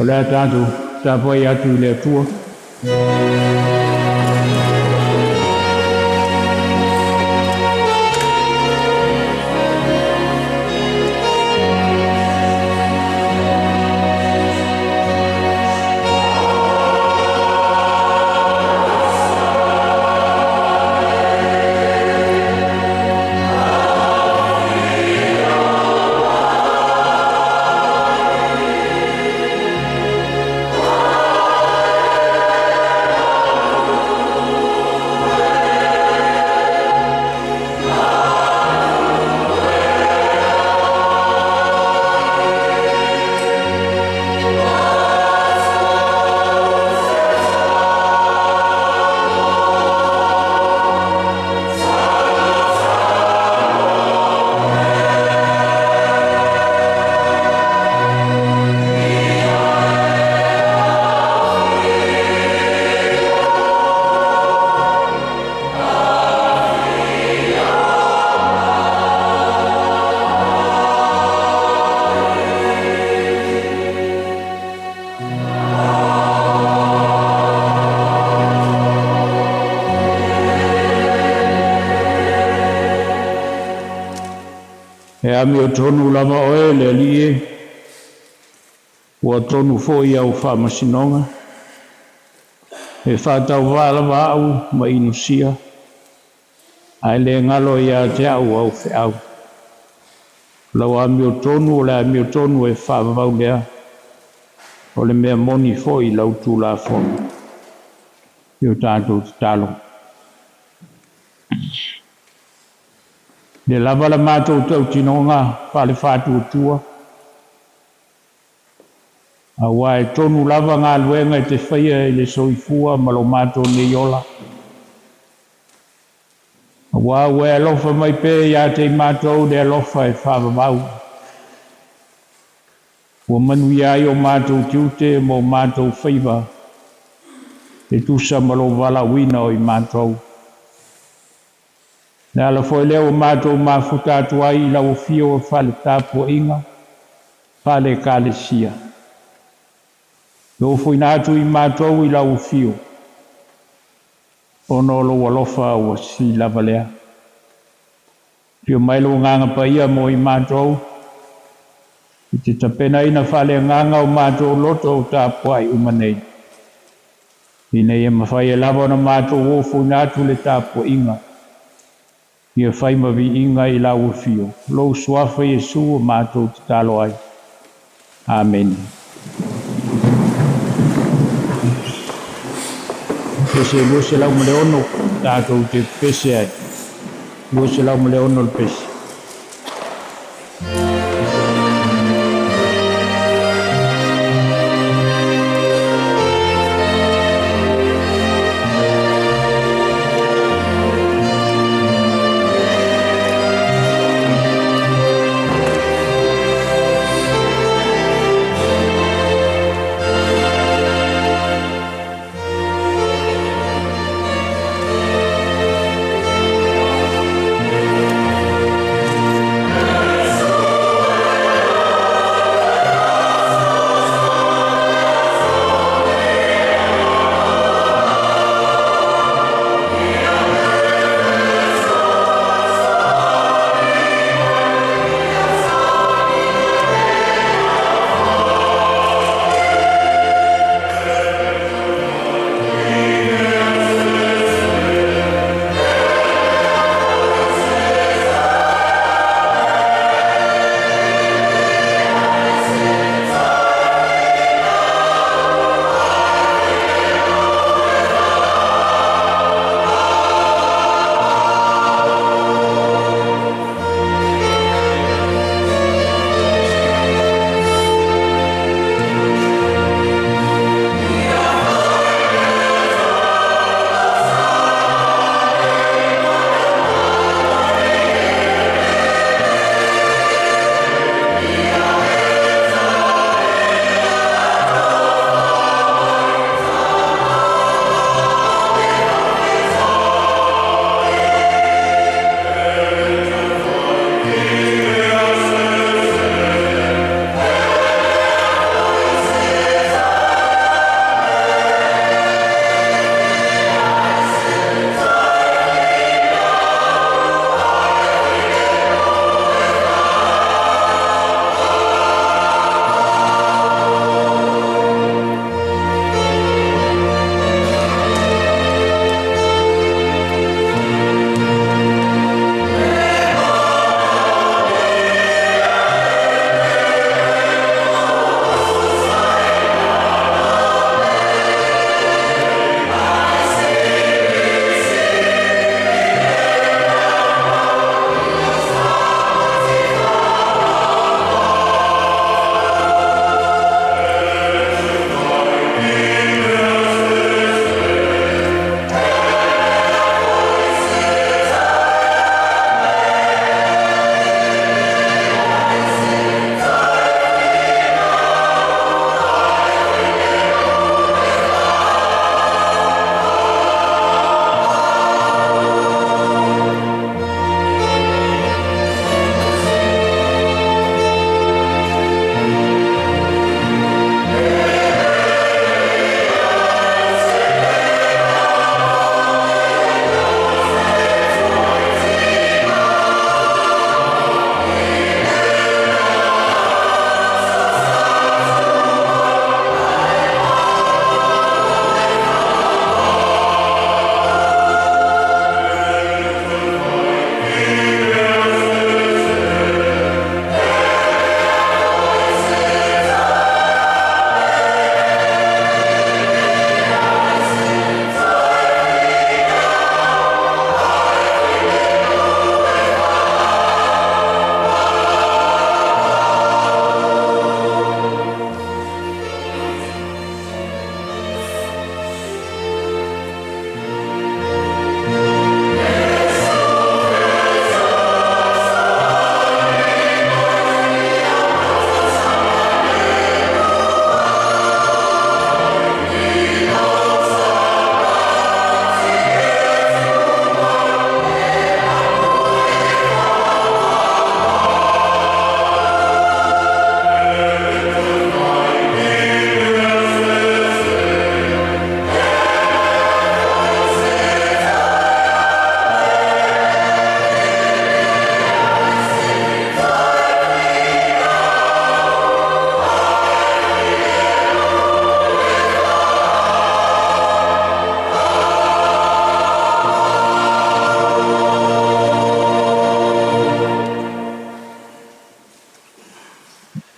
O le a tatou tapuai atu i le Atua. E amiotonu lava Oe le Alii e, ua tonu foi au faamasinoga, e faatauvaa lava au ma inosia, ae le galo ia te au au feau. O lau amiotonu o le amiotonu e faavavau lea, o le mea moni foi lau Tulafono. I o tatou tatalo. Le lava la matou tautinoga faale-faatuatua, aua e tonu lava galuega e te faia i le soifua ma lo matou nei ola, aua ua e alofa mai pea ia te i matou i le alofa e faavavau, ua manuia ai o matou tiute ma o matou faiva e tusa ma lou valaauina o i matou. O le ala foi lea ua matou mafuta atu ai i lau afio faale-tapuaiga, faale-Ekalesia, e ofoina atu i matou i lau afio, ona o lou alofa ua sili lava lea. Afio mai lou Agaga Paia mo i matou, e te tapenaina faaleagaga o matou loto o tapuai uma nei, ina ia mafai ai lava ona matou ofoina atu le tapuaiga ia fai ma viiga i lau afio, lou Suafa Iesu ua matou tatalo ai. Amene. Pese 206 tatou te pese ai. 206 le pese.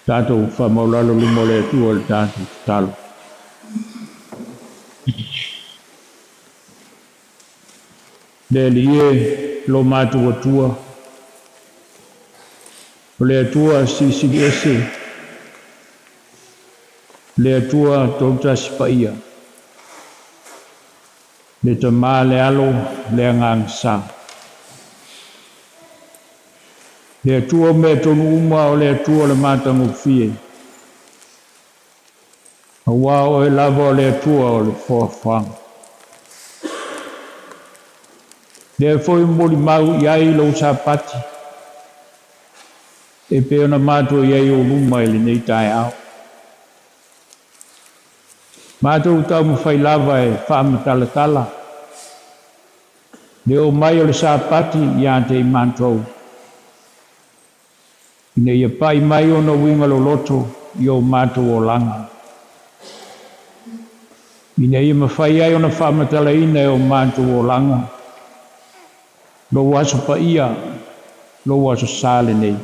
Tatou faamaulalo luma o le Atua i le tatou tatalo. Le Alii e, lo matou Atua, o le Atua Silisili Ese, le Atua Toatasi Paia, le Tama, le Alo, le Agaga Sa. Le Atua o mea tonu uma, o le Atua o le matagofie, aua o Oe lava o le Atua o le foafoaga. Lea foi molimau i ai lou Sapati, e pei ona matou i ai i ou luma i lenei taeao. Matou taumafai lava e faamatalatala le oo mai o le Sapati ia te i matou, ina ia pai mai ona uiga loloto i o matou olaga, ina ia mafai ai ona faamatalaina e o matou olaga lou Aso Paia, lou Aso Sa lenei,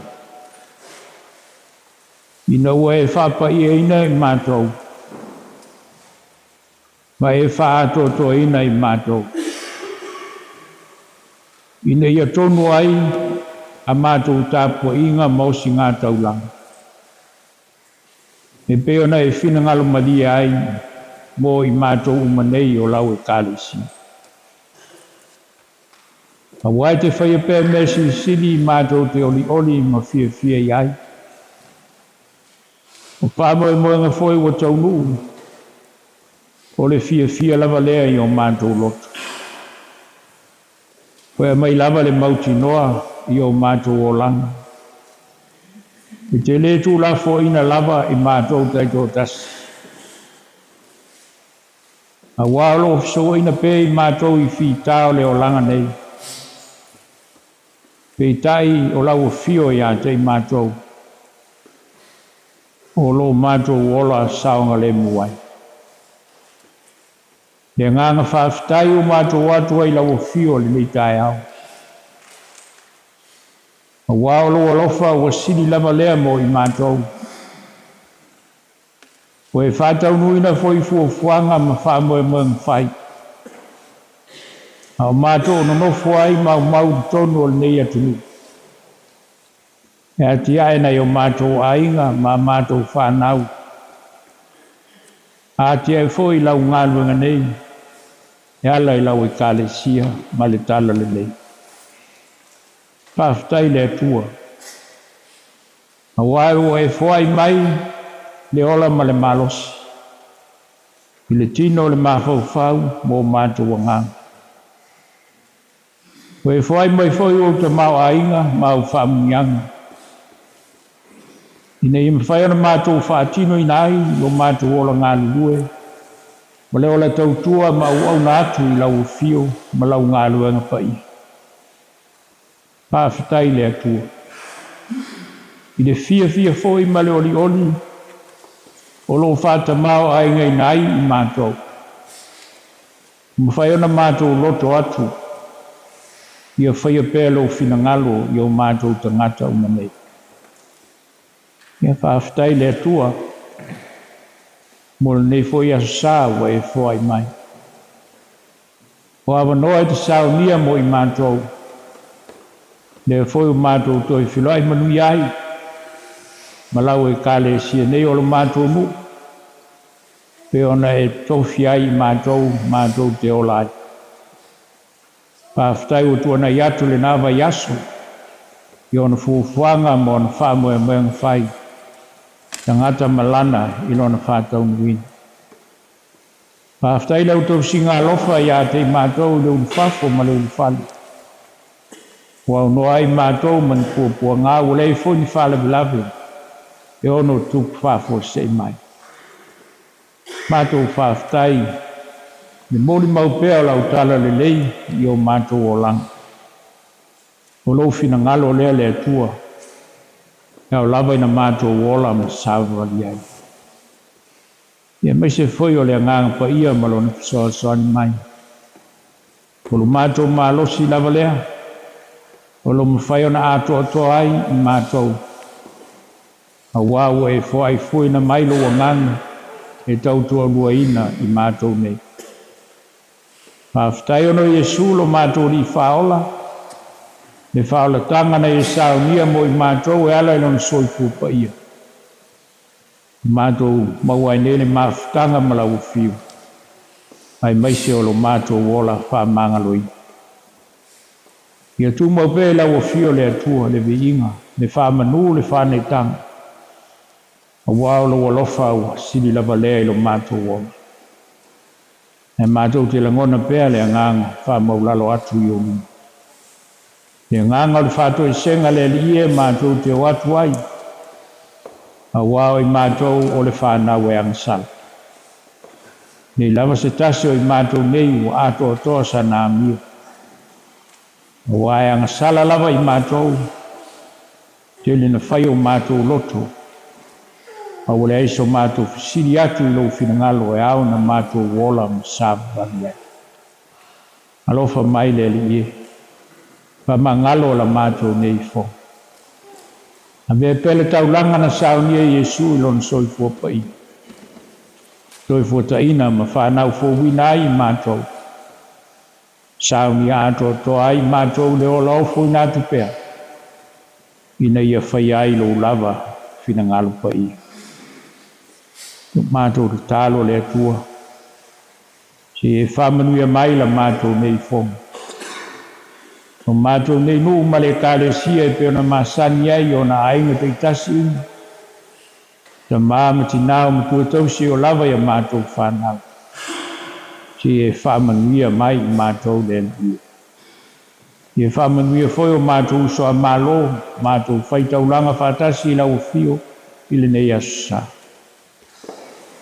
ina ua e faapaiaina i matou ma e faaatoatoaina i matou, ina ia tonu ai a matou tapuaiga ma osigataulaga, e pei ona e finagalo malie ai mo i matou uma nei o lau Ekalesia. Aua e te faia pea mea silisili matou te olioli ma fiafia i ai. O faamoemoega foi ua taunuu, o le fiafia lava lea i o matou loto. Ua aumai lava le mautinoa i o matou olaga, e te le tuulafoaiina lava i matou taitoatasi, aua o lo o fesouaina pea i matou i fita o le olaga nei. Peitai o lau afio ia te i matou, o lo matou ola saogalemu ai. Le agaga faafetai ua matou atu ai i lau afio i lenei taeao, aua o lou alofa ua sili lava lea mo i matou. Ua e faataunuuina foi fuafuaga ma faamoemoega fai, a o matou nonofo ai maumau i totonu o lenei atunuu, e atiae nai o matou aiga ma a matou fanau, atiae foi lau galuega nei e ala i lau Ekalesia ma le Talalelei. Faafetai i le Atua, aua ua e foai mai le ola ma le malosi i le tino o le mafaufau mo matou agaga. Ua e foai mai foi ou tamaoaiga ma au faamuniaga, ina ia mafai ona matou faatinoina ai lo matou ola galulue ma le ola tautua ma auauna atu i lau afio ma lau galuega paia. Faafetai i le Atua, i le fiafia foi ma le olioli o lo o faatamao-aigaina ai i matou, mafai ona matou loto atu ia faia pea lou finagalo i o matou tagata uma nei. Ia faafetai i le Atua mo lenei foi aso sa ua e foai mai. O avanoa e te saunia mo i matou, lea foi ua matou toe feloai manuia ai ma lau Ekalesia nei o lo matou nuu, pe ona e tofi ai i matou matou te ola ai. Faafetai ua tuanai atu lena vaiaso i ona fuafuaga ma ona faamoemoega fai, tagata ma lana i lona faataunuuina. Faafetai lau tausiga alofa ia te i matou i le ulufafo ma le ulufale, ua aunoa ai matou ma ni puapuaga ua leai foi ni faalavelave e ono tupu faafuasei mai. Matou faafetai le molimau pea o lau talalelei i o matou olaga. O lou finagalo lea le Atua, e ao lava ina matou ola ma savavali ai. Ia aemaise foi o le Agaga Paia ma Lona fesoasoani mai. O lo matou malosi lava lea, o lo mafai ona atoatoa ai i matou. Aua ua e foaifuaina mai lou Agaga e tautualuaina i matou nei. Faafetai ona o Iesu lo matou Alii Faaola, le faaolataga na e saunia mo i matou e ala i Lona soifua paia. Ua matou maua ai nei le mafutaga ma lau Afio, aemaise o lo matou ola faamagaloina. Ia tumau pea i lau Afio le Atua, le viiga, le faamanu, le faaneetaga, aua o lou alofa ua sili lava lea i lo matou ola. Ae matou te lagona pea le agaga faamaulalo atu i ou luma. Le agaga o le faatoesega le Alii e matou te o atu ai, aua o i matou o le fanau e agasala. Nei lava se tasi o i matou nei ua atoatoa sana amio, aua e agasala lava i matou, tele na fai o matou loto, a ua leai so matou fesili atu i lou finagalo e ao ona matou ola ma savavali ai. Alofa mai le Alii e, faamagalo la matou nei fono. Avea pea le taulaga na saunia e Iesu i lona soifua paia, toe fuataina ma fanau fouina ai i matou, saunia atoatoa ai i matou le ola ofoina atu pea, ina ia faia ai lou lava finagalo paia. Lo matou tatalo le Atua, se i e faamanuia mai la matou nei fono. O matou nei nuu ma le Ekalesia e pei ona masani ai i ona aiga taitasi uma, tama ma tina o matua tausi e oo lava i a matou fanau, se i e faamanuia mai i matou le Alii. Ia faamanuia foi o matou uso a Malo, matou faitaulaga faatasi i lau afio i lenei aso sa.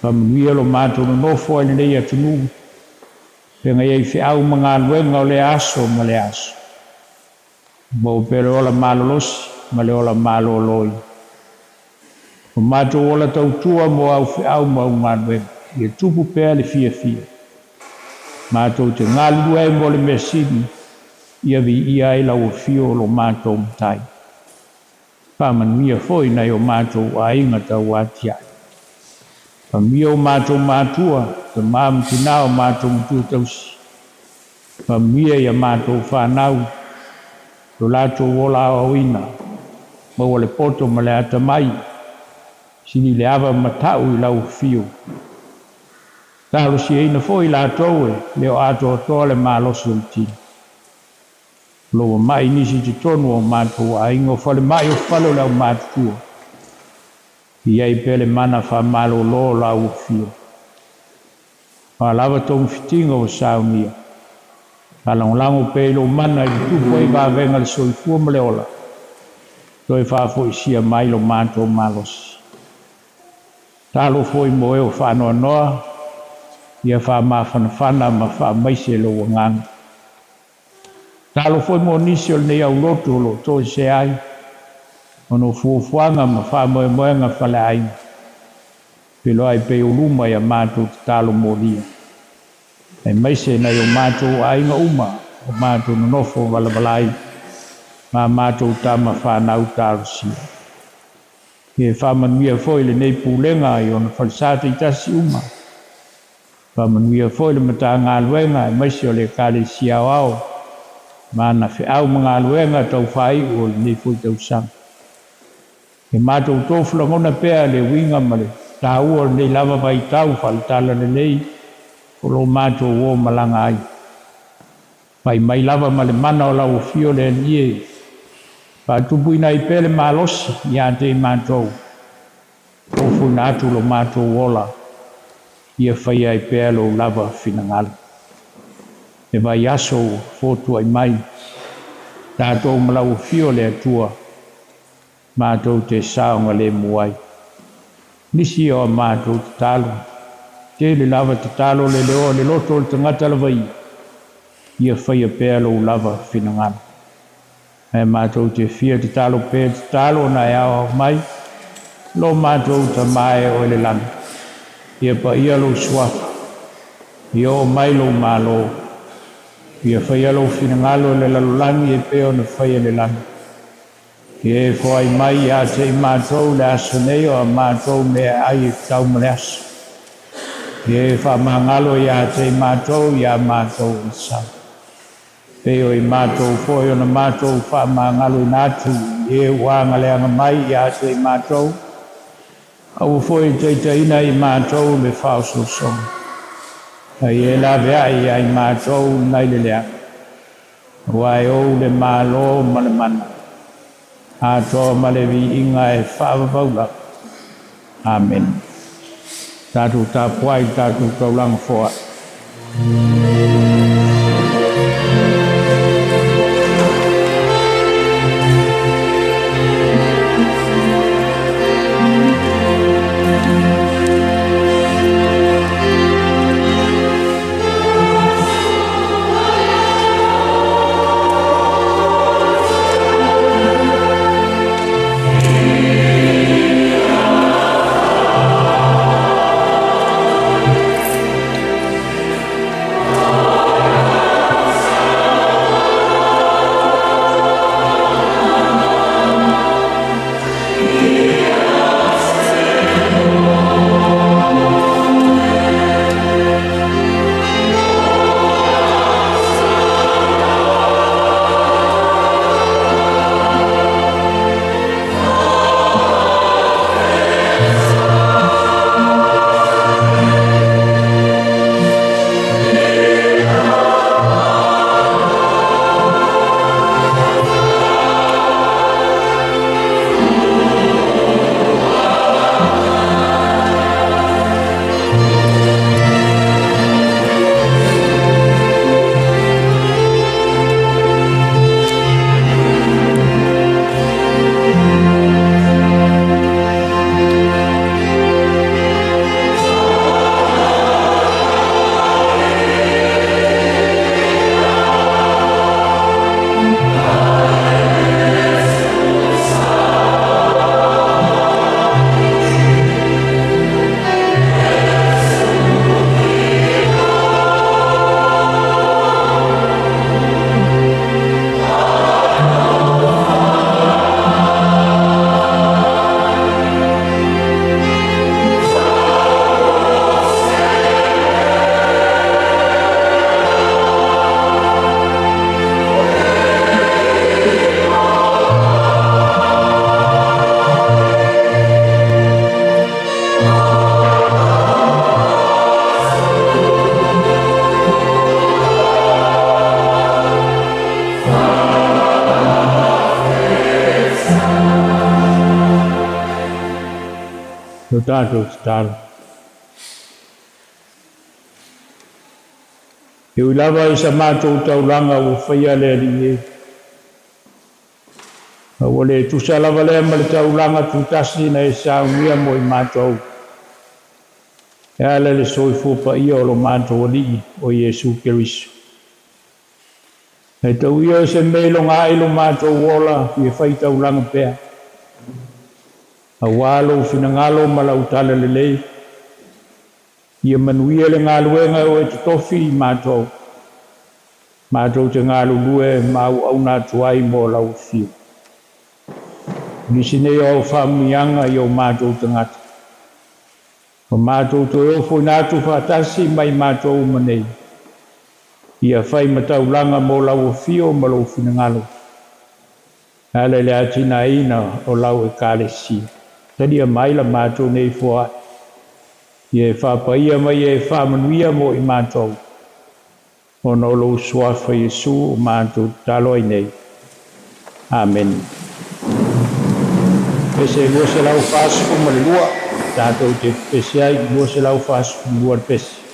Faamanuia lo matou nonofo ai i lenei atunuu, feagai ai feau ma galuega o lea aso ma lea aso. Maua pea le ola malolosi ma le ola maloloina. O matou ola tautua mo au feau ma au galuega, ia tupu pea le fiafia. Matou te galulue ai mo le mea sili, ia viia ai lau afio lo matou Matai. Faamanuia foi nai o matou aiga tauatiae. Faamanuia o matou matua, tama ma tina o matou matua tausi. Faamanuia i a matou fanau, lo latou ola aoaoina, maua le poto ma le atamai, sili le ava matau i lau afio. Talosiaina foi latou e le o atoatoa le malosi o le tino. O lo o ua mai nisi i totonu o matou aiga, o falemai o fale o le aumatutua, i ai pea le mana faamalolo o lau afio. O a lava togafitiga ua saunia, faalagolago pea i lou mana i le tupu ai vavega le soifua ma le ola, toe faafoisia mai lo matou malosi. Talo foi mo e o faanoanoa, ia faamafanafana ma faamaise lou agaga. Talo foi mo nisi o lenei aulotu o lo o toesea ai, ona o fuafuaga ma faamoemoega faleaiga, feiloai pea i ou luma i a matou tatalo molia, aemaise nai o matou aiga uma o matou nonofo valavala ai ma a matou tama fanau talosia. Ia faamanuia foi lenei pulega i ona falesa taitasi uma, faamanuia foi le Matagaluega aemaise o le Ekalesia Aoao ma ana feau ma galuega taufaaiu o lenei foi tausaga. Ia matou tofu lagona pea le uiga ma le taua o lenei lava vaitau faale-talalelei o lo o matou o malaga ai. Pai mai lava ma le mana o lau afio le Alii e faatupuina ai pea le malosi ia te i matou, ofoina atu lo matou ola, ia faia ai pea lou lava finagalo. Le vaiaso ua fotuai mai, tatou ma lau afio le Atua, matou te saogalemu ai. Nisi o a matou tatalo, tele lava tatalo le leoa le loto o le tagata lava ia, ia faia pea lou lava finagalo. Ae matou te fia tatalo pea tatalo na e aoao mai, lo matou Tama e o i le lagi, ia paia lou suafa, ia oo mai lou Malo, ia faia lou finagalo i le lalolagi e pei ona faia i le lagi. Ia e foai mai ia te i matou le aso nei o a matou meaai e tatau ma le aso. Ia e faamagalo ia te i matou i a matou alasaga, pei o i matou foi ona matou faamagaloina atu i e ua agaleaga mai ia te i matou. Aua foi e taitaiina i matou i le faaosoosoga, a ia e laveai ia i matou nai le leaga, aua e ou le Malo ma le mana, atoa ma le viiga e faavavau lava. Amene. Tatou tapuai i le tatou taulaga foai. Lo tatou tatalo. E ui lava i sa matou taulaga ua faia le Alii e, a ua le tusa lava lea ma le taulaga tutasi na e saunia mo i matou, e ala i le soifua paia o lo matou Alii o Iesu Keriso. Ae tau ia o se mea e iloga ai lo matou ola fia fai taulaga pea, aua lou finagalo ma lau talalelei, ia manuia le galuega ua e totofi i matou, matou te galulue ma auauna atu ai mo lau afio. O nisi nei o au faamanuiaga i o matou tagata, ma matou toe ofoina atu faatasi ma i matou uma nei, ia fai ma taulaga mo lau afio ma lou finagalo, e ala i le atinaeina o lau Ekalesia. Talia mai la matou nei foai, ia e faapaia ma ia e faamanuia mo i matou, ona o lou suafa Iesu o matou tatalo ai nei. Amene. Pese 242, tatou te pepesi ai, 242 le pese.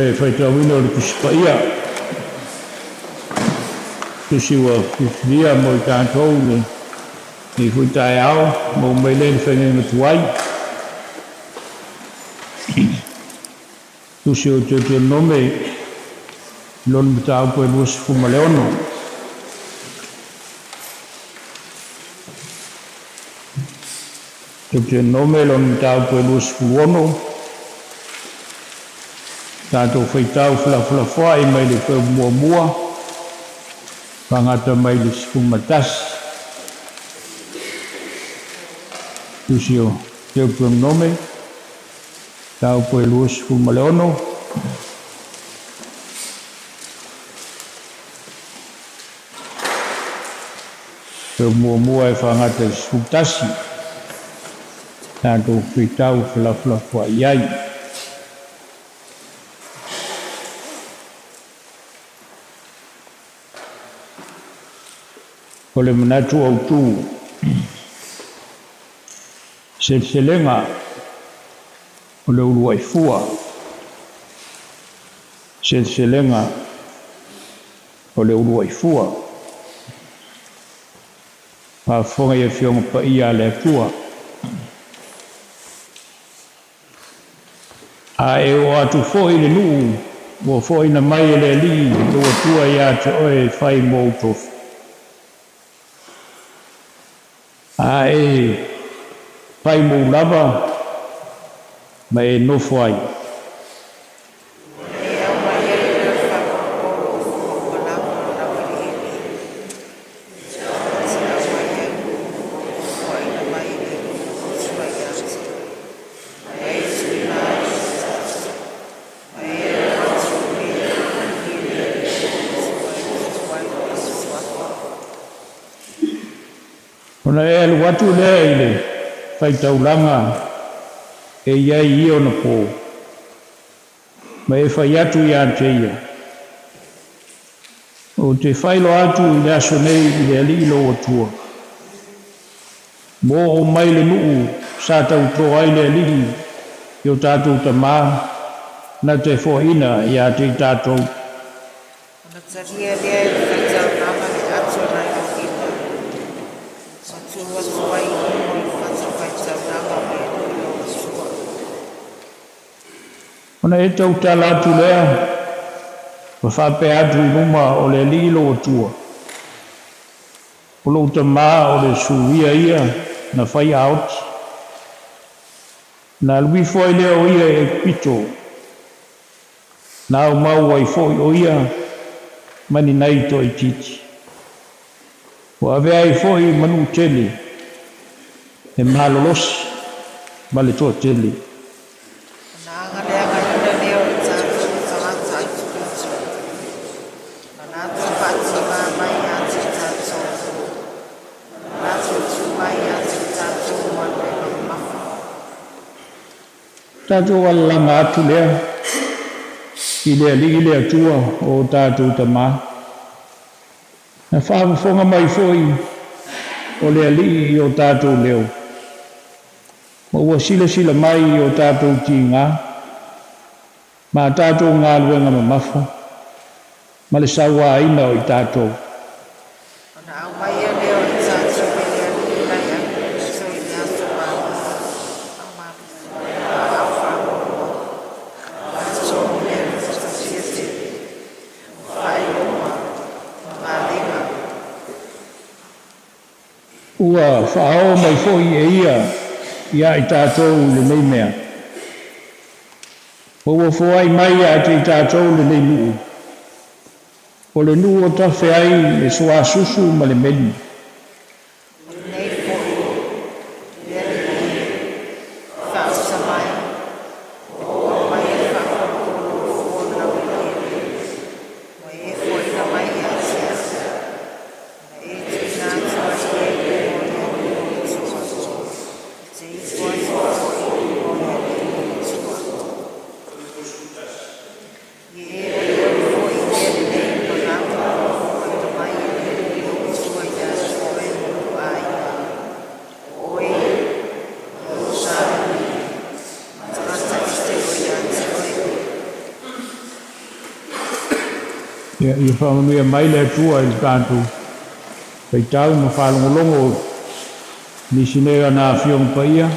Le faitauina o le Tusi Paia, tusi ua filifilia mo i tatou lenei foi taeao, maua mai lea i le faigaiga tuai. Tusi o Deuteronome i lona mataupu e 26. Deuteronome lona mataupu e 26. Tatou faitau felafolafoai mai le fuaiupu muamua faagata mai le 11. Tusi o Deuteronome, mataupu e 26. Fuaiupu muamua e faagata i le 11. Tatou faitau felafolafoai ai. O le manatu autu, seleselega o le uluai fua, seleselega o le uluai fua. Faafofoga i Afioga Paia a le Atua. A e oo atu foi i le nuu ua foaina mai e le Alii lou Atua ia te oe e fai mou tofi. A e fai mou lava ma e nofo ai. Ona e aumai ai lea o le faaololo o fua ua lava o laueleele, e te aumai ai i luma ua foaina mai e le Alii lou Atua ia te oe, ma e tuuina atu, ma e alu atu e faamanuia le Alii lou Atua e tuu ai lona suafa. Ona e alu atu lea i le faitaulaga e i ai i ona po, ma e fai atu ia te ia, Ou te faailoa atu i le aso nei i le Alii lou Atua, ua oo mai le nuu sa tauto ai le Alii i o tatou tamā na te foaina ia te i tatou. Ona talia lea e le faitaulaga le ato nai oliva, ma tuu atu ai i luma o le fatafaitaulaga o le Alii lou Atua. Ona e tautala atu lea ma faapea atu i luma o le Alii lou Atua, O lou tamā o le Suria ia na faiaoti, na alu ifo ai lea o ia i Aikupito, na aumau ai foi o ia ma ni nai toaitiiti. Ua avea ai foi ma nuu tele, e malolosi ma le toatele. Ona agaleagaina lea o tatou tagata Aikupito, ma latou faatigā mai ia te tatou, ma latou tu mai ia te tatou i galuega mamafa. Tatou alalaga atu lea i le Alii le Atua o o tatou tamā. Na faafofoga mai foi o le Alii i o tatou leo, ma ua silasila mai i o tatou tiga ma a tatou galuega mamafa, ma le sauaina o i tatou. Ona aumaia lea o tatou e le Alii mai Aikupito i le aso malu faaloaloa, o aso o mea matautia tele, o faailoga ma malega. Ua faaoo mai foi e ia ia i tatou lenei mea, ma ua foai mai ia te i tatou lenei nuu, o le nuu o tafe ai le suasusu ma le meli. O lenei foi, le Alii e, faaosa mai, ma ou aumaia le faaololo o fua o laueleele, ua e foaina mai ia te au, ona e tuuina atu ai ia i luma o le Alii lou Atua, e te ifo atu foi i luma o le Alii lou Atua. Ia e olioli foi i mea lelei ma gata ua foaina mai e le Alii lou Atua ia te Ia, ia faamanuia mai le Atua i le tatou faitau ma faalogologo i nisi nei o ana Afioga Paia.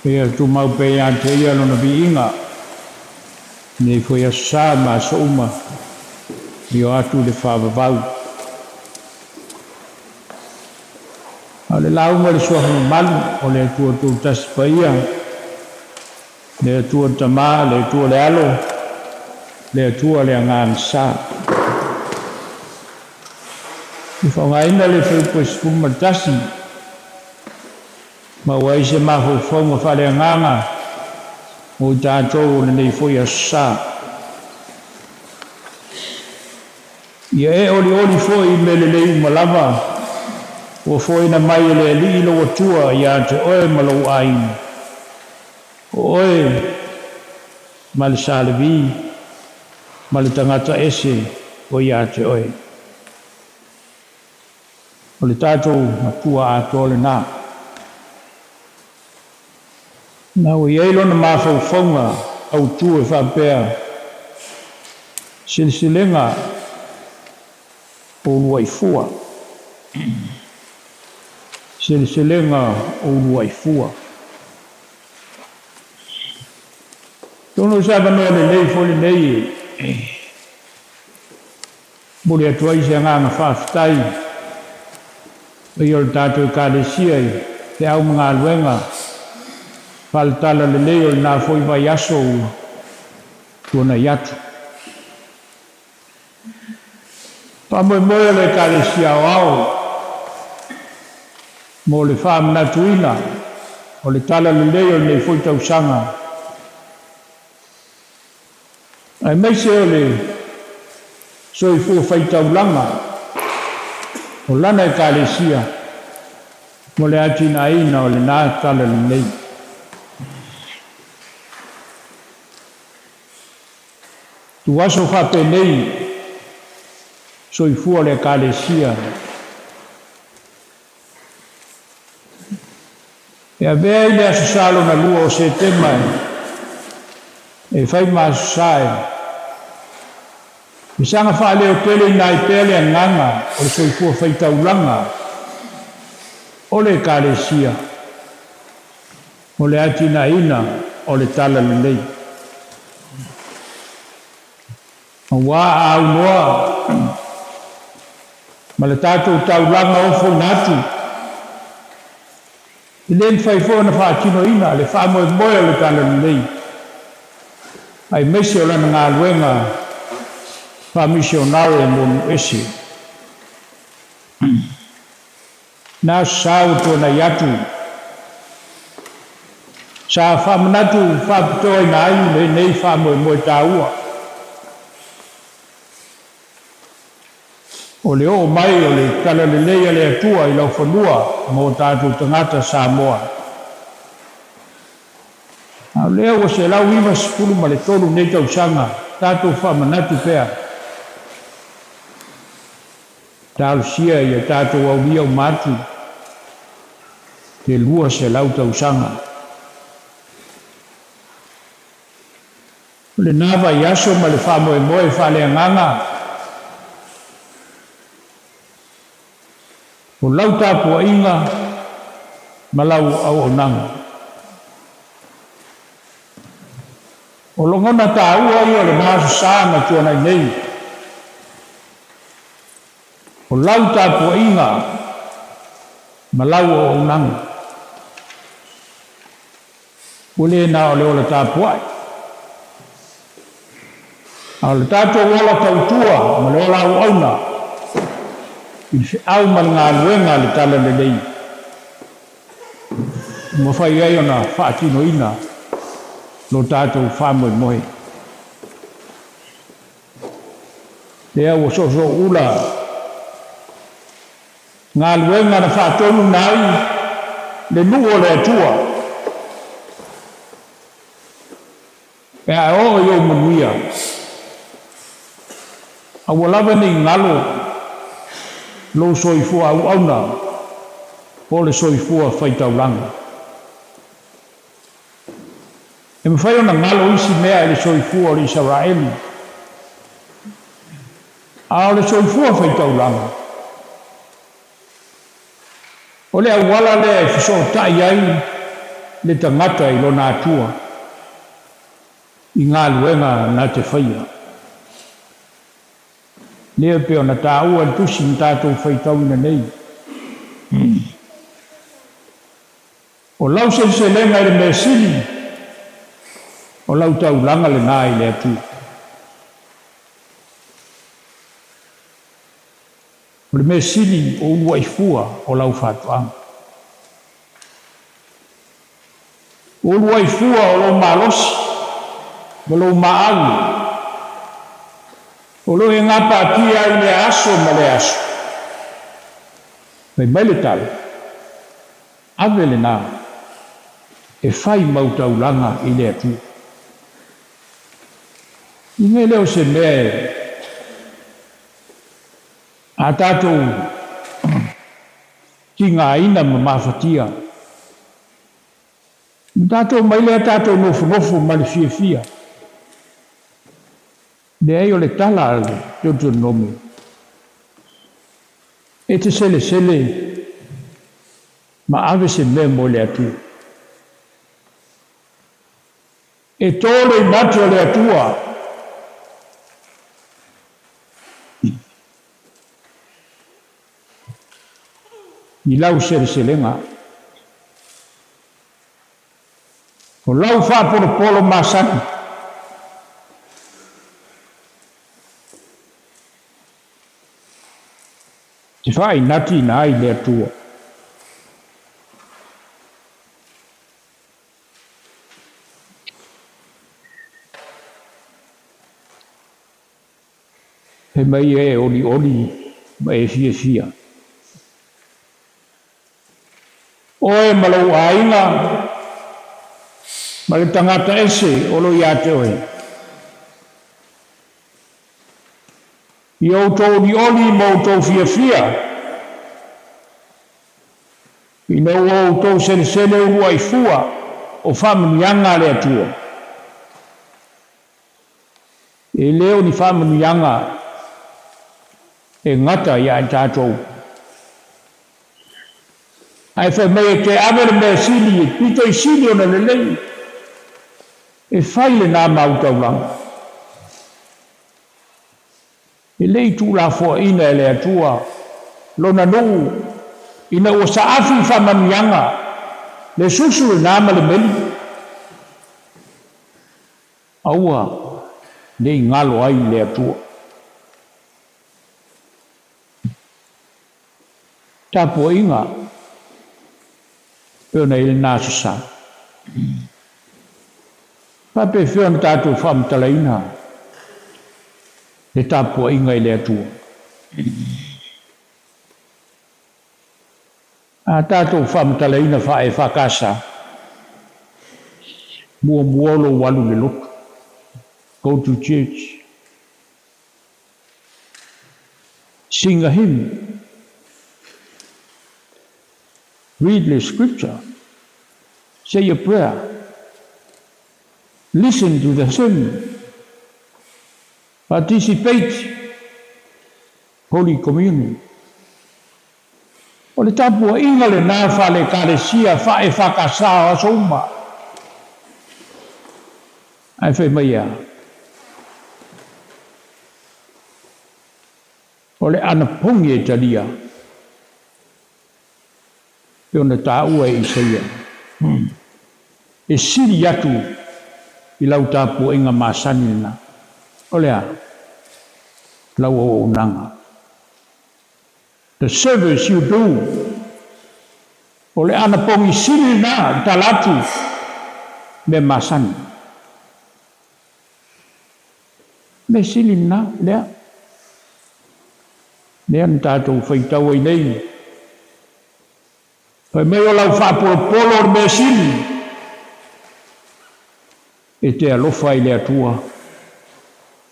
Ia tumau pea ia te Ia Lona viiga i lenei foi aso sa ma aso uma e oo atu i le faavavau. A o le lauga i le Suafa mamalu o le Atua Toatasi Paia, Le Atua le Tama, le Atua le Alo, le Atua le Agaga Sa. I faaaogaina le Fuaiupu e 11, maua ai se mafaufauga faaleagaga mo i tatou o lenei foi aso sa. Ia e olioli foi i mea lelei uma lava ua foaiina mai e le Alii lou Atua ia te oe ma lou aiga, o oe ma le sa Levi ma le tagata ese o ia te oe. O le tatou Matua atoa lena. Na ua i ai lona mafaufauga autu e faapea, Seleselega o uluai fua. Seleselega o uluai fua. Atonu o se avanoa lelei foi lenei e momoli atu ai se agaga faafetai i paia o le tatou Ekalesia i feau ma galuega faaletala lelei o lena foi vaiaso ua tuanai atu. Faamoemoe o le Ekalesia Aoao mo le faamanatuina o le Tala Lelei o lenei foi tausaga, aemaise o le soifua faitaulaga o lana Ekalesia mo le atinaeina o lena Tala Lelei. Tuaso faapenei soifua o le Ekalesia e avea ai le Aso Sa lona lua o Setema e fai ma Aso Sa e saga faaleoteleina ai pea le agaga o le soifua faitaulaga o le Ekalesia mo le atinaeina o le Tala Lelei. Aua a aunoa ma le tatou taulaga ofoina atu, e le mafai foi ona faatinoina le faamoemoe o le Tala Lelei, aemaise o lana galuega faamisionare mo nuu ese. Na sa ua tuanai atu, sa faamanatu faapitoaina ai lenei faamoemoe taua o le oo mai o le talalelei a le Atua i laufanua ma o tatou tagata Samoa. A o lea ua 193 nei tausaga tatou faamanatu pea. Talosia ia tatou aulia uma atu le 200 tausaga. O lena vaiaso ma le faamoemoe faaleagaga o lau tapuaiga ma lau auaunaga. O lagona taua ia o lena Aso Sa na tuanai nei. O lau tapuaiga ma lau auaunaga. Ua le na o le ola tapuai, a o le tatou ola tautua ma le ola auauna i le feau ma le galuega a le Talalelei ua mafai ai ona faatinoina lo tatou faamoemoe. Lea ua soosooula galuega na faatonuina ai le nuu o le Atua pe a oo i ou manuia. Aua lava ne i galo lou soifua auauna po o le soifua faitaulaga. E mafai ona galo isi mea i le soifua o le Isaraelu, A o le soifua faitaulaga, o le auala lea e fesootai ai le tagata i lona Atua i galuega na te faia. Lea e pei ona taua i le tusi na tatou faitauina nei. O lau seleselega i le mea sili, o lau taulaga lena i le Atua. O le mea sili o uluai fua o lau faatoaga. O uluai fua o lou malosi ma lou maau, o lo o e gapatia ai i lea aso ma lea aso. Fai mai le tala, Ave lena e fai mau taulaga i le Atua. Ina e le o se mea e a tatou tigaina ma mafatia, ma tatou mai lea tatou nofonofo ma le fiafia. Leai o le tala a le Deuteronomi, E te selesele ma ave se mea mo le Atua. E to le imati o le Atua. I lau seleselega. O lau faapolopolo masani. Te faainatiina ai le Atua. Fai mai e olioli ma e fiafia. Oe ma lou aiga ma le tagata ese o lo ia te oe. I outou olioli ma outou fiafia, ina ua outou selesele uluai fua o faamanuiaga a le Atua. E le o ni faamanuiaga e gata ia i tatou. Ae fai mai e te ave le mea sili e pito i sili ona lelei, e fai lena mau taulaga. E le i tuulafoaina e le Atua Lona nuu ina ua saafi i faamanuiaga le susu lena ma le meli. Aua ne i galo ai le Atua. Tapuaiga pei ona i ai lena Aso Sa. Faapefea ona tatou faamatalaina le tapuaiga i le Atua? A tatou faamatalaina faa-EFKS, muamua lou alu i le lotu, go to church, sing a hymn, read the scripture, say a prayer, listen to the sermon, participate Holy Communion. O le tapuaiga lena faale-Ekalesia faa-EFKS o aso uma. Ae fai mai e a? O le anapogi e talia, pei ona taua e Isaia, e sili atu i lau tapuaiga masani lena. O le a? Lau auaunaga. The service you do. O le anapogi sili lena i tala atu mea masani. Mea sili lena, lea. Lea na tatou faitau ai nei. Fai mai o lau faapolopolo o le mea sili e te alofa i le Atua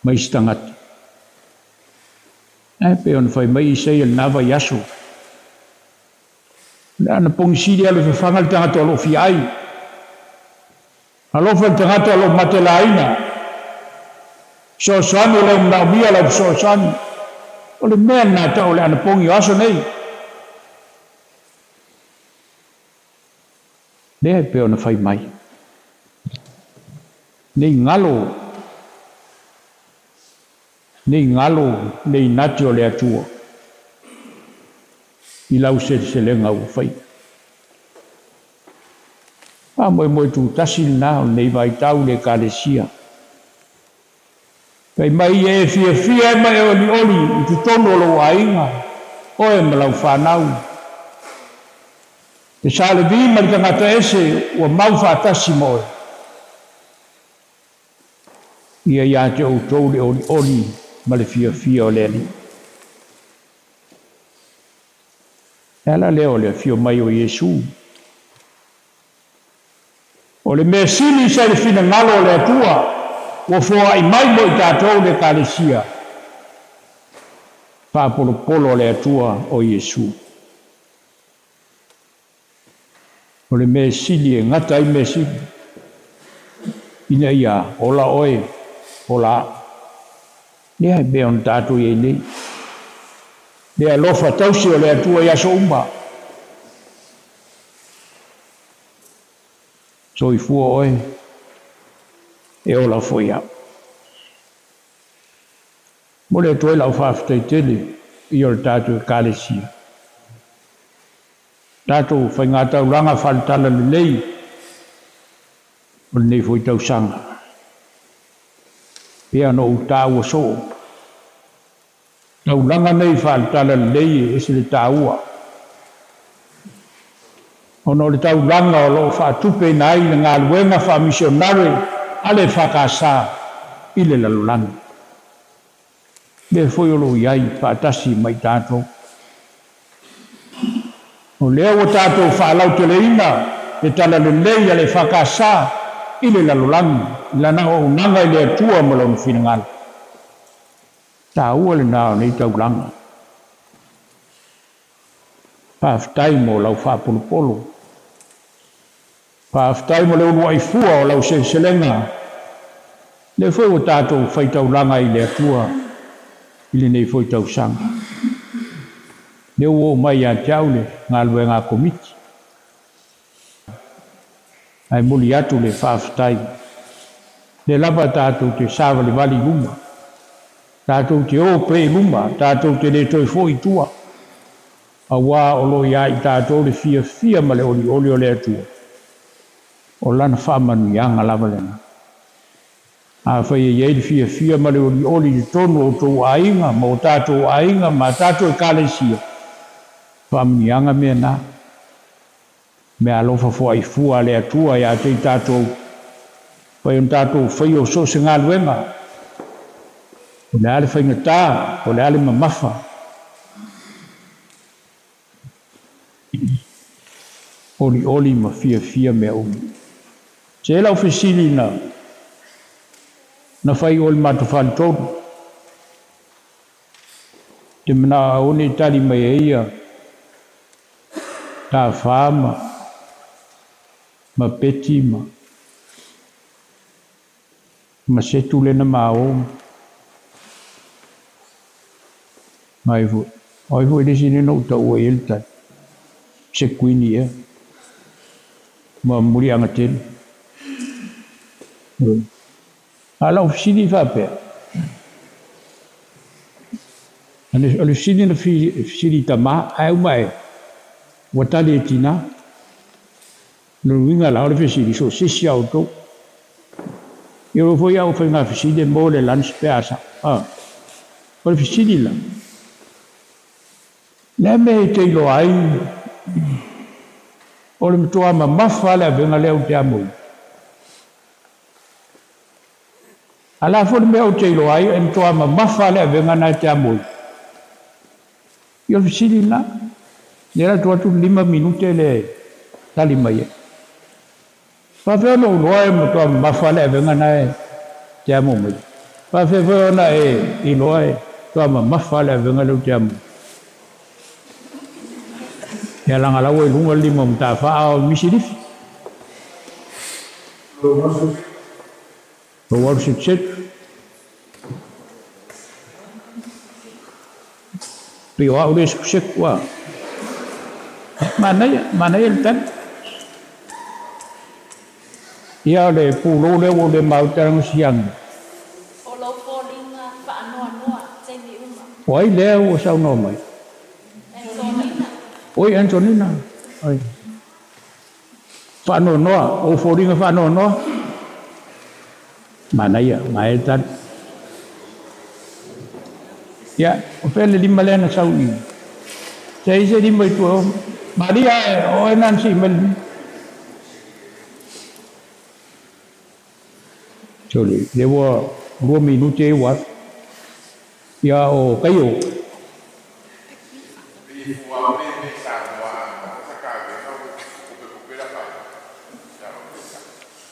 ma isi tagata. Ae pei ona fai mai Isaia i lena vaiaso, O le anapogi sili alu i fafaga le tagata o lo o fia ai. Alofa i le tagata o lo o matelaina. Fesoasoani o leu manaomia lau fesoasoani. O le mea lena e tau o le anapogi o aso nei. Lea e pei ona fai mai, ne i galo, ne i galo le inati o le Atua i lau seleselega ua faia. Faamoemoe tutasi lena o lenei vaitau i le Ekalesia. Fai mai ia e fiafia ai ma e olioli i totonu o lou aiga, oe ma lau fanau. Le Sa Levi ma le tagata ese ua mau faatasi ma oe. Ia ia te outou le olioli ma le fiafia o le Alii. Le ala lea o le afio mai o Iesu. O le mea sili sa i le finagalo o le Atua ua foai mai mo i tatou le Ekalesia faapolopolo a le Atua o Iesu. O le mea sili e gata ai mea sili, ina ia ola oe, ola a'u. Lea e mea ona tatou i ai nei. Le alofa tausi o le Atua i aso uma. Soifua oe, e ola foi a'u. Momoli atu ai lau faafetai tele i o le tatou Ekalesia. Tatou faigataulaga faale-talalelei o lenei foi tausaga. Pei ona ou taua soo, taulaga nei faale-talalelei e ese le taua, ona o le taulaga o lo o faatupeina ai le galuega faamisionare a le EFKS i le lalolagi. Lea foi o lo o i ai faatasi ma i tatou. O lea ua tatou faalauteleina le talalelei a le EFKS i le lalolagi i lana auaunaga i le Atua ma Lona finagalo. Taua lena o nei taulaga. Faafetai mo lau faapolopolo. Faafetai mo le uluai fua o lau seleselega. Lea foi ua tatou faitaulaga i le Atua i lenei foi tausaga. Lea ua oo mai ia te au le galuega a Komiti. Ae momoli atu le faafetai. Lea lava tatou te savalivali i luma. Tatou te o pea i luma, tatou te le toe foi i tua. Aua o lo o ia i tatou le fiafia ma le olioli o le Atua. O Lana faamanuiaga lava lena. Afai e i ai le fiafia ma le olioli i totonu o outou aiga ma o tatou aiga ma a tatou Ekalesia, faamanuiaga mea na. Meaalofa foai fua a le Atua ia te i tatou, pei ona tatou faia o so o se galuega, o le a le faigata, o le a le mamafa. Olioli ma fiafia mea uma. Se lau fesili na na fai i o i le matou faletolu, te manao aua ne i tali mai ai ia Tafa ma ma Peti ma ma Setu lea na ma o ma ai foi. O ai foi le isi lea na ou taua i ai le tali? Sekuini ea? Ma Muliagatele. A o lau fesili faapea, o le fesili na fesili i tama, ae uma ae ua tali e tina. O le uiga la o le fesili, so o se isi a outou. Ia o foi au faiga fesili e maua le lunch pe a sao. O le fesili la, le a mea e te iloa ai o le matua mamafa le avega lea ou te amoina? A o le a foi le mea ou te iloa ai e matua mamafa le avega lena e te amoina? Ia o le fesili lena. Lea o le a tuu atu le 5 minute lea e tali mai ai. Faafefea ona ou iloa e matua mamafa le avega lena e te amo mai? Faafefea foi ona e iloa e matua mamafa le avega lea ou te amo? Ia leaga la ua i luga le lima o Matafaa a o misi lifi. Lou alu setusetu. Pei o au lea e sekuseku a. Manaia, manaia le tali. Ia o le pulou lea ua ou le maua lana siagi. O lou foliga faanoanoa taimi uma. O ai lea ua saunoa mai? Antonina. Oi Antonina. Oi. Faanoanoa, o foliga faanoanoa. Manaia, manaia le tali. Ia, o fea le lima lea na sau i? Se i se lima i tua. Maria, o oe na sii mai le lima. Sole, lea ua 2 minute ai ua alu. Ia, o Kaio.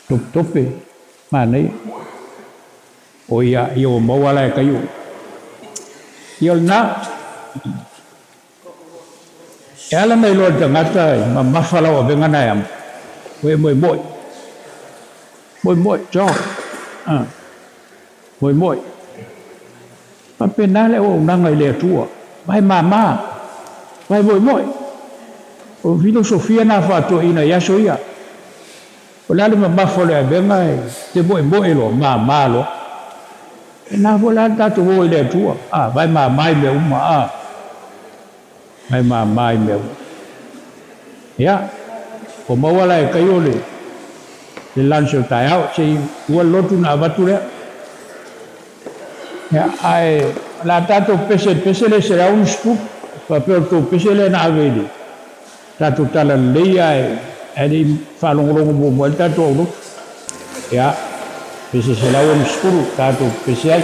Topetope, manaia. O ia, ia ua maua la e Kaio. Ia o lena. E ala na iloa i le tagata e mamafa lau avega na e amo. Ua e moemoe. Moemoe, jo. Ah. Moemoe. Faapena le auaunaga i le Atua. Vai māmā. Vai moemoe. O filosofia na faatoeaina i aso ia. O le a le mamafa o le avega e te moemoe loa, māmā loa. E na foi la le tatou o i le Atua. Ah, vai māmā i mea uma. Ah. Vai māmā i mea uma. Ia, o maua la e Kaio le lunch o taeao. Se i ua lotu na avatu lea. Ia, ae la tatou pese pese le 160. Faapea o le tou pese lea na ave i le tatou tala lelei ae le i faalogologo muamua ai le tatou aulotu. Ia, pese 160 tatou pese ai.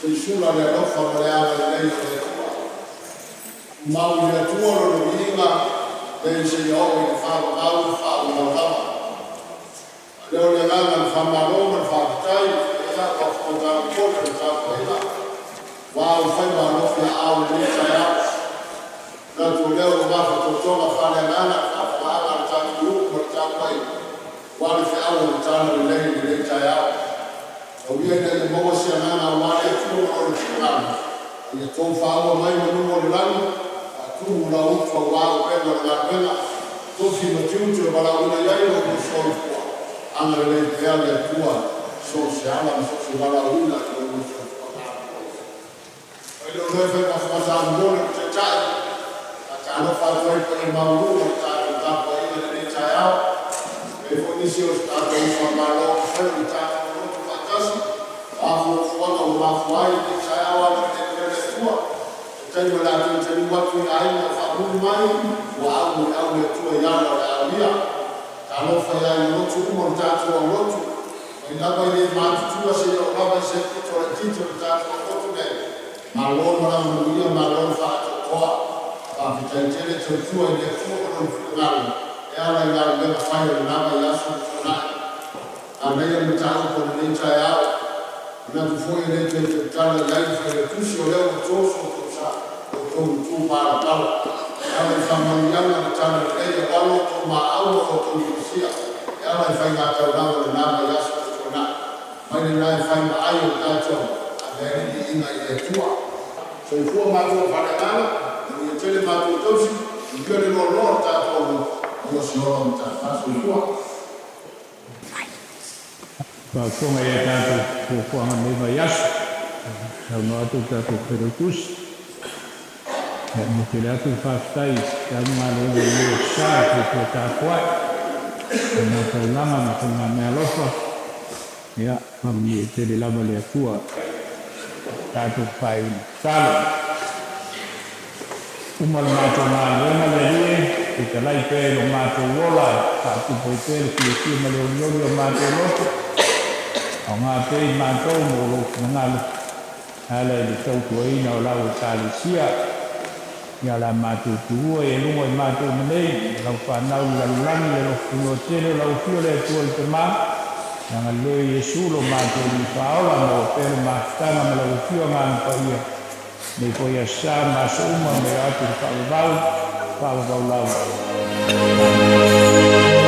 Se i sula le alofa ma le agalelei o le Atua. Tumau i le Atua lona viiga, nei seia oo i le faavavau faavavau lava. A lea o le agaga o le faamalo ma le faafetai, e a faafofoga le tapuaiga, ua aufaiva alofi aao i lenei taeao. Manatu o lea ua mafatotoga faaleagaga le faafofogaaga a le tatou atunuu ma le tapuaiga aua le feau o le talalelei i lenei taeao. Tau ia ina ia maua se agaga aua le Atua ma Lona finagalo, a ia outou faaua mai manu o le lagi, faatumu lau utu aua upega o le galuega, tofi ma tiute ua valaauina i ai lo outou soifua. Agalelei pea le Atua i so o se ala ma so o se valaauina i lo outou soifuaga. Mai le oloe fai ma le Taitai, faatalofa atu ai i le paia maualuga o le tatou tapuaiga i lenei taeao. E i ai foi nisi o tatou uso a Malo ua mafai ona tatou loto faatasi, o a fuafuaga ua mafua ai lenei taeao, agalelei pea le Atua. Se taimi o le a toe taliu atu i aiga o faamuli mai, ua au le Atua i ala o le a uia. Talofa i aiga lotu uma o le tatou aulotu, mai lava i le matutua seia oo lava i se pito laitiiti o le tatou aulotu nei, malo le malaga manuia, malo le faatoatoa. Faafetai tele tautua i le Atua ma Lona finagalo e ala i galuega fai o lena vaiaso ua tuanai. Manaia le mataupu o lenei taeao, manatu foi e le toe tautala i ai le Failautusi, o lea ua toso lo outou matupalapala e ala i faamanuiaga o le talalelei aua lo outou maau ma lo outou fiafia e ala i faigataulaga o lena vaiaso ua tuanai. Mai lena e fai ma ai o le tatou ave ai le viiga i le Atua. Soifua matua faaleagaga, manuia tele matua tausi, manuia le loaloa o le tatou aulotu, maua se ola o matafale. Soifua. Faafofoga i a tatou fuafuaga i lenei vaiaso, saunoa atu le tatou Failautusi. Ia, e tele atu le faafetai i le galuega lelei o sa le soifua tapuai, ma taulaga ma faigameaalofa. Ia, faamanuia tele lava le Atua. Tatou faaiu i le tatalo. Uma le matou galuega le Alii e, fetalai pea i lo matou ola e faatupu ai pea le fiafia ma le olioli o matou loto. Aoga pea i matou mo lou finagalo e ala i le tautuaina o lau Ekalesia. Ia o le a matou tuua i luga i matou uma nei, ma lau fanau i le lalolagi, le alofa fonua tele o lau Afio le Atua le Tama, le agalelei o Iesu lo matou Alii Faaola, maua pea le mafutaga ma lau Afio Agaga Paia, nei foi aso sa ma aso uma, ma atu i le faavavau, faavavau lava. Amene.